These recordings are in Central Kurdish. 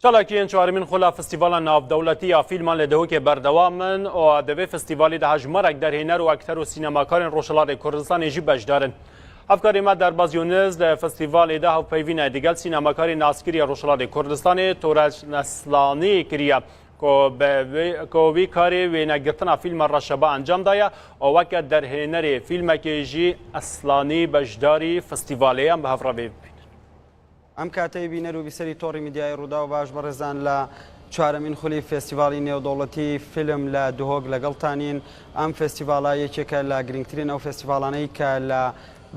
Çalakiyên çaremîn xula Festîvala Navdewletî ya Fîlman li Dihokê berdewam in û di vê festîvalê de hejmarek derhêner û ekter û sînemakarên Rojhilatê Kurdistanê jî beşdar in. Hevkarê me Derbaz Yûnis di festîvalê de hevpeyvîne digel sînemakarê naskirî ya Rojhilatê Kurdistanê Torej Neslanî kiriye ku bi ku wî karê wênegirtina fîlma Reşeba encam daye û weke derhênerê fîlmekê jî Eslanî beşdarî festîvalê ye. Em bi hev re vê bibînin. ئەم کاتەی بینەر و بیسەری تۆڕی میدیایی ڕووداو باش بەڕێزان لە چوارەمین خولی فێستیڤاڵی نێودەوڵەتی فیلم لە دهۆک لەگەڵتانین ئەم فێستیڤاڵە یەکێکە لە گرنگترین ئەو فێستیڤاڵانەی کە لە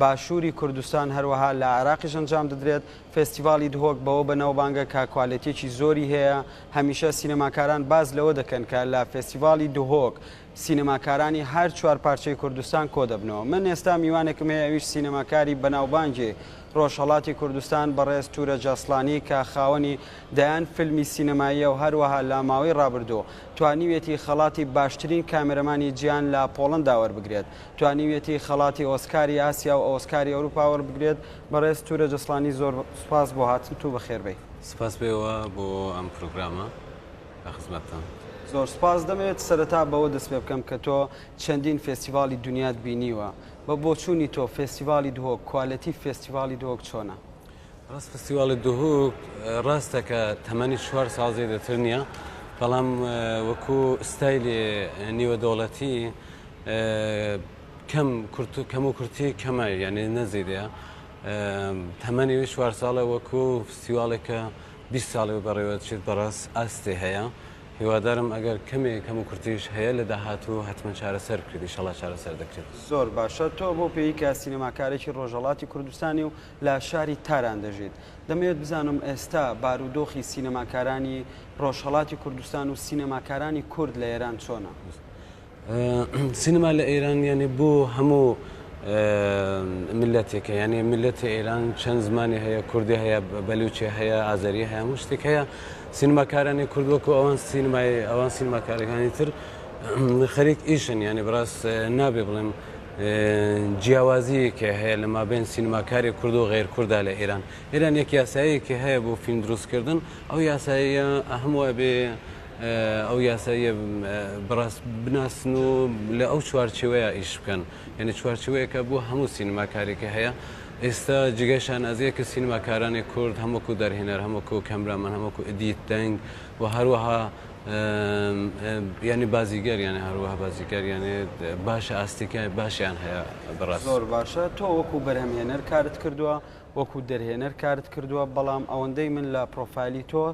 باشووری کوردستان هەروەها لە عێراقیش ئەنجام دەدرێت فێستیڤاڵی دهۆک بەوە بەناوبانگە کە کوالێتیەکی زۆری هەیە هەمیشە سینەماکاران باس لەوە دەکەن کە لە فێستیڤاڵی دهۆک سینەماکارانی هەر چوار پارچەی کوردستان کۆدەبنەوە. من ئێستا میوانێکم هەیە ئەویش سینەماکاری بەناوبانگی ڕۆژهەڵاتی کوردستان بەڕێز تورەج ئەسڵانی کە خاوەنی دەیان فیلمی سینەماییە و هەروەها لە ماوەی ڕابردوو توانیویەتی خەڵاتی باشترین کامێرەمانی جیهان لە پۆڵەندا وەربگرێت توانیویەتی خەڵاتی ئۆسکاری ئاسیا و ئۆسکاری ئەوروپا وەربگرێت. بەڕێز تورەج ئەسڵانی زۆر سوپاس بۆ هاتنت و بەخێربێی. سوپاس بۆ ئێوە بۆ ئەم پرۆگرامە. لە خزمەتتان. زۆر سوپاس، دەمەوێت سەرەتا بەوە دەست پێ بکەم کە تۆ چەندین فێستیڤاڵی دونیات بینیوە، بە بۆچوونی تۆ فێستیڤاڵی دهۆک، کوالێتی فێستیڤاڵی دهۆک چۆنە؟ ڕاست فستیواڵی دهۆک ڕاستە کە تەمەنی چوار ساڵ زێدەتر نییە، بەڵام وەکو ستایلی نیوەدەوڵەتی کەم کورت کەم و کورتی کەمە یعنی نەزیدەیە تەمەنی چوار ساڵە وەکو فستیواڵێکە 20 ساڵی بەڕێوەچێت بەڕاست ئاستێ هەیە هیوادارم ئەگەر کەمێ کەم و کورتیش هەیە لە داهاتوو حتمما چارەسەر بکرێت ئیشەڵا چارەسەر دەکرێت. زۆر باشە تۆ بەو پێی کە سینەماکارێکی ڕۆژهەڵاتی کوردستانی و لە شاری تاران دەژیت دەمەوێت بزانم ئێستا بارودۆخی سینەماکارانی ڕۆژهەڵاتی کوردستان و سینەماکارانی کورد لە ئێران چۆنە؟ سینەما لە ئێران یعنی بۆ هەموو میللەتێکە یعنی میللەتی ئێران چەند زمانی هەیە کوردی هەیە بەلوچی هەیە ئازەری هەیە هەموو شتێک هەیە سینەماکارانی کورد وەکو ئەوان سینەمای ئەوان سینەماکارەکانی تر خەریک ئیشن یعنی بەڕاست نابێ بڵێم جیاوازیەکە هەیە لە مابین سینەماکاری کورد و غیر کووردا لە ئێران ئێران یەک یاسایەکی هەیە بۆ فیلم دروستکردن ئەو یاساییە هەموو بێ ئەو یاساییە بەڕاست بناسن و لە ئەو چوارچێوەیە ئیش بکەن یعنی چوارچێوەیەکە بۆ هەموو سینەماکارێکی هەیە ئێستا جگەی شانازیە کە سینەماکارانی کورد هەمووکو دەرهێنەر هەمووکو کەمرامەن هەمووکو edit دەنگ و هەروەها یعنی بازیگەر یعنی هەروەها بازیگەر یعنی باشە ئاستێکە باشیان هەیە بەڕاست. زۆر باشە تۆ وەکو بەرهەمهێنەر کارت کردووە وەکو دەرهێنەر کارت کردووە بەڵام ئەوەندەی من لە پرۆفایلی تۆ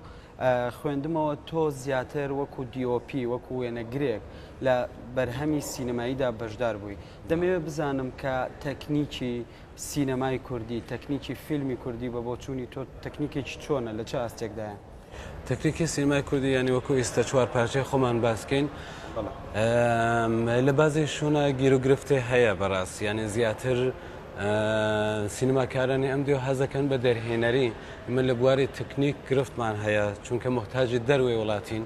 خوێندمەوە تۆ زیاتر وەکو DOP وەکو وێنەگرێک لە بەرهەمی سینەماییدا بەشدار بووی دەمەوێت بزانم کە تەکنیکی سینەمای کوردی تەکنیکی فیلمی کوردی بە بۆچوونی تۆ تەکنیکێکی چۆنە لە چ ئاستێکدایە؟ تەکنیکی سینەمای کوردی یانی وەکو ئیستا چوار پارچەی خۆمان باسکەین لە بازی شوونە گیروگرفتێ هەیە بەڕاست یانی زیاتر سینەماکارانی ئەم دیو حەزەکەن بە دەرهێنەری ئمە لە بواری تەکنیک گرفتمان هەیە چونکە موحتاجی دەروەی وڵاتین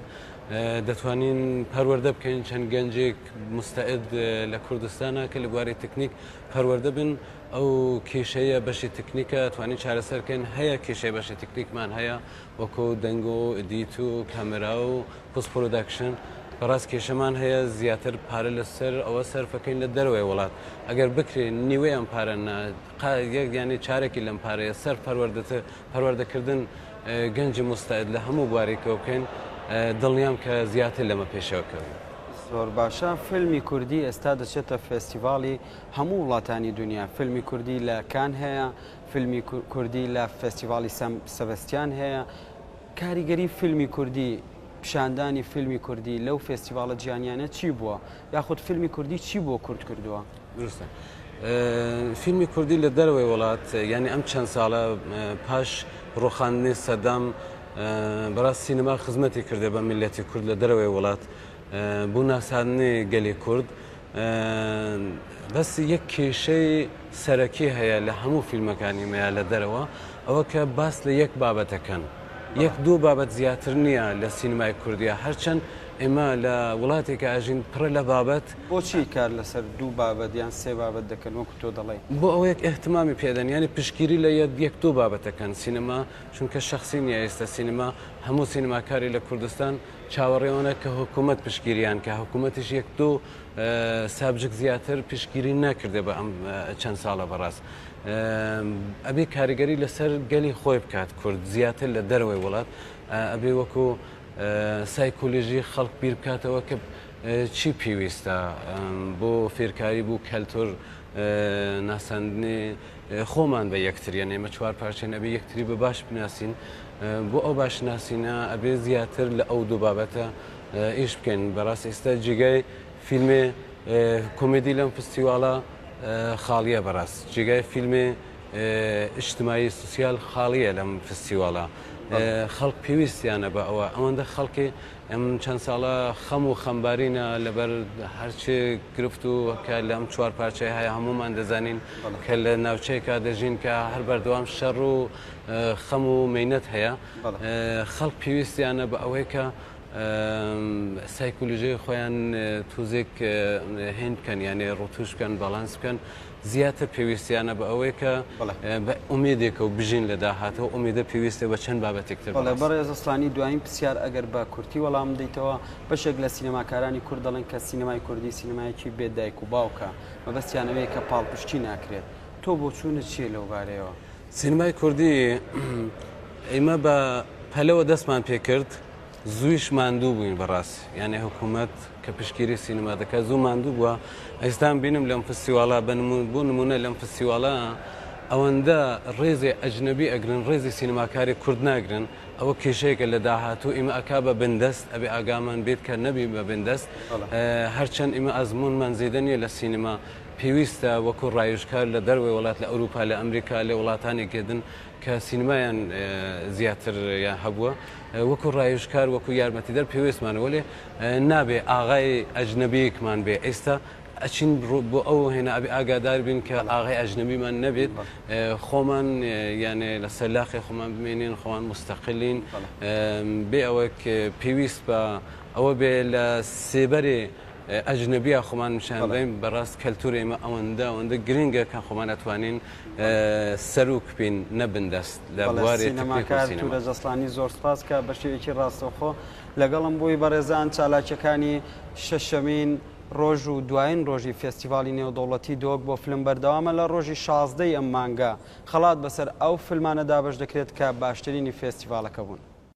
دەتوانین پەروەردە بکەین چەند گەنجێک مستعد لە کوردستانە کە لە بواری تەکنیک پەروەردە بن ئەو کێشەیە بەشی تەکنیکە توانین چارەسەرکەین هەیە کێشەی بەشی تەکنیکمان هەیە وەکو دەنگ و edit و کامێرا و post production بەڕاست کێشەمان هەیە زیاتر پارە لەسەر ئەوە سەرفەکەین لە دەرەوەی وڵات ئەگەر بکرێن نیوەی ئەم پارە یەک یانی چارەکی لەم پارەیە سەر پەروەردەکردن گەنجی موستەعد لە هەموو بوارێکەوە بکەین دڵنیام کە زیاتر لەمە پێشەوە کەوین. زۆر باشە فیلمی کوردی ئێستا دەچێتە فێستیڤاڵی هەموو وڵاتانی دونیا فیلمی کوردی لە کان هەیە فیلمی کوردی لە فێستیڤاڵی سان سەبەستیان هەیە کاریگەری فیلمی کوردی پیشاندانی فیلمی کوردی لەو فێستیڤاڵە جیهانیانە چی بووە یاخود فیلمی کوردی چی بۆ کورد کردووە؟ دروستە فیلمی کوردی لە دەرەوەی وڵات یعنی ئەم چەند ساڵە پاش ڕۆخاندنی سەدام بەڕاست سینەما خزمەتی کردێ بە میلەتی کورد لە دەرەوەی وڵات بۆ ناساندنی گەلی کورد بەس یەک کێشەی سەرەکی هەیە لە هەموو فیلمەکانی مەیا لە دەرەوە ئەوە کە باس لە یەک بابەتەکەن یەک دوو بابەت زیاتر نییە لە سینەمای کوردیا هەرچەند ئێمە لە وڵاتێکا ئەژین پڕە لە بابەت. بۆچی کار لەسەر دوو بابەت یان سێ بابەت دەکەن وەکو تۆ دەڵێی؟ بۆ ئەوەیەک ئیهتمامی پێدەن یانی پشتگیری لە یەک دوو بابەت دەکەن سینەما چونکە شەخسی نیە ئێستا سینەما هەموو سینەماکاری لە کوردستان چاوەڕێوەنە کە حکوومەت پشتگیریان کە حکوومەتیش یەک دوو subject زیاتر پشتگیری نەکردێ بە ئەم چەند ساڵە بەڕاست ئەبێ کاریگەری لەسەر گەلی خۆی بکات کورد زیاتر لە دەرەوەی وڵات ئەبێ وەکو سایکۆلۆژی خەڵک بیر بکاتەوە کە چی پێویستە بۆ فێرکاری بوو کەلتور ناساندنی خۆمان بە یەکتر یان ئێمە چوار پارچەین ئەبێ یەکتری بە باش بناسین بۆ ئەو باش ناسینە ئەبێ زیاتر لە ئەو دوو بابەتە ئیش بکەین بەڕاست ئێستا جێگای فیلمێ کۆمێدی لەم فستیواڵە خاڵیە بەڕاست جێگای فیلمێ ئیجتماعی سوسیال خاڵیە لەم فستیواڵە خەڵک پێویستیانە بە ئەوە ئەوەندە خەڵکی ئەم چەند ساڵە خەم و خەمبارینە لەبەر هەرچێ گرفت و کە لەم چوار پارچەی هەیە هەمومان دەزانین کە لە ناوچەیەکا دەژین کە هەر بەردەوام شەڕ و خەم و مەینەت هەیە خەڵک پێویستیانە بە ئەوەی کە سایکۆلۆژی خۆیان توزێک هێن بکەن یانێ ڕوتوش بکەن باڵانس بکەن زیاتر پێویستیانە بە ئەوەی کە بە ئومێدێکە و بژین لە داهاتەوە ئومێدە پێویستە بە چەند بابەتێک تر. بەڵێ بەڕێز ئەسڵانی دوایین پرسیار ئەگەر بە کورتی وەڵام بدەیتەوە بەشێک لە سینەماکارانی کورد دەڵێن کە سینەمای کوردی سینەمایەکی بێ دایک و باوکە مەبەستیان ئەوەیە کە پاڵپشتی ناکرێت تۆ بۆچوونت چییە لەو بارەیەوە؟ سینەمای کوردی ئیمە بە پەلەوە دەستمان پێکرد زوویش ماندوو بووین بەڕاست یانێ حکوومەت کە پشتگیری سینەما دەکات زوو ماندوو بووە ئێستان بینم لەم فستیواڵە بە بۆ نمونە لەم فستیواڵە ئەوەندە ڕێزی ئەجنەبی ئەگرن ڕێزی سینەماکاری کورد ناگرن ئەوە کێشەیەکە لە داهاتوو ئیمە ئەکا بە بندەست ئەبێ ئاگامان بێت کە نەبی بە بندەست هەرچەند ئیمە ئەزمونمان زێدە نییە لە سینەما پێویستە وەکو ڕاوێژکار لە دەروەی وڵات لە ئەوروپا لە ئەمریکا لە وڵاتانی گردن کە سینمایان زیاتر یان هەبووە وەکو ڕاوێژکار وەکو یارمەتیدەر پێویستمانە وەلێ نابێ ئاغای ئەجنەبیەکمان بێ ئێستا ئەچین بۆ ئەو هێنا ئەبێ ئاگادار بین کە ئاغای ئەجنەبیمان نەبێت خۆمان یانێ لەسەر لاقی خۆمان بمێنین خۆمان مستەقلین بێ ئەوە پێویست بە ئەوە بێ لە سێبەرێ ئەجنەبیە خۆمان نیشان بدەین بەڕاست کەلتور ئێمە ئەوەندە ئەوەندە گرنگە کە خۆمان ئەتوانین سەروک بین نە بندەست لە بوارێ سینەماکار تورەج ئەسڵانی زۆر سپاس کە بە شێوەیەکی ڕاستەوخۆ لەگەڵم بووی بەڕێزان چالاکیەکانی شەشەمین ڕۆژ و دوایین ڕۆژی فێستیڤاڵی نێودەوڵەتی دهۆک بۆ فلم بەردەوامە لە ڕۆژی 16 ی ئەم مانگە خەڵات بەسەر ئەو فلمانە دابەش دەکرێت کە باشترینی فێستیڤاڵەکە بوون.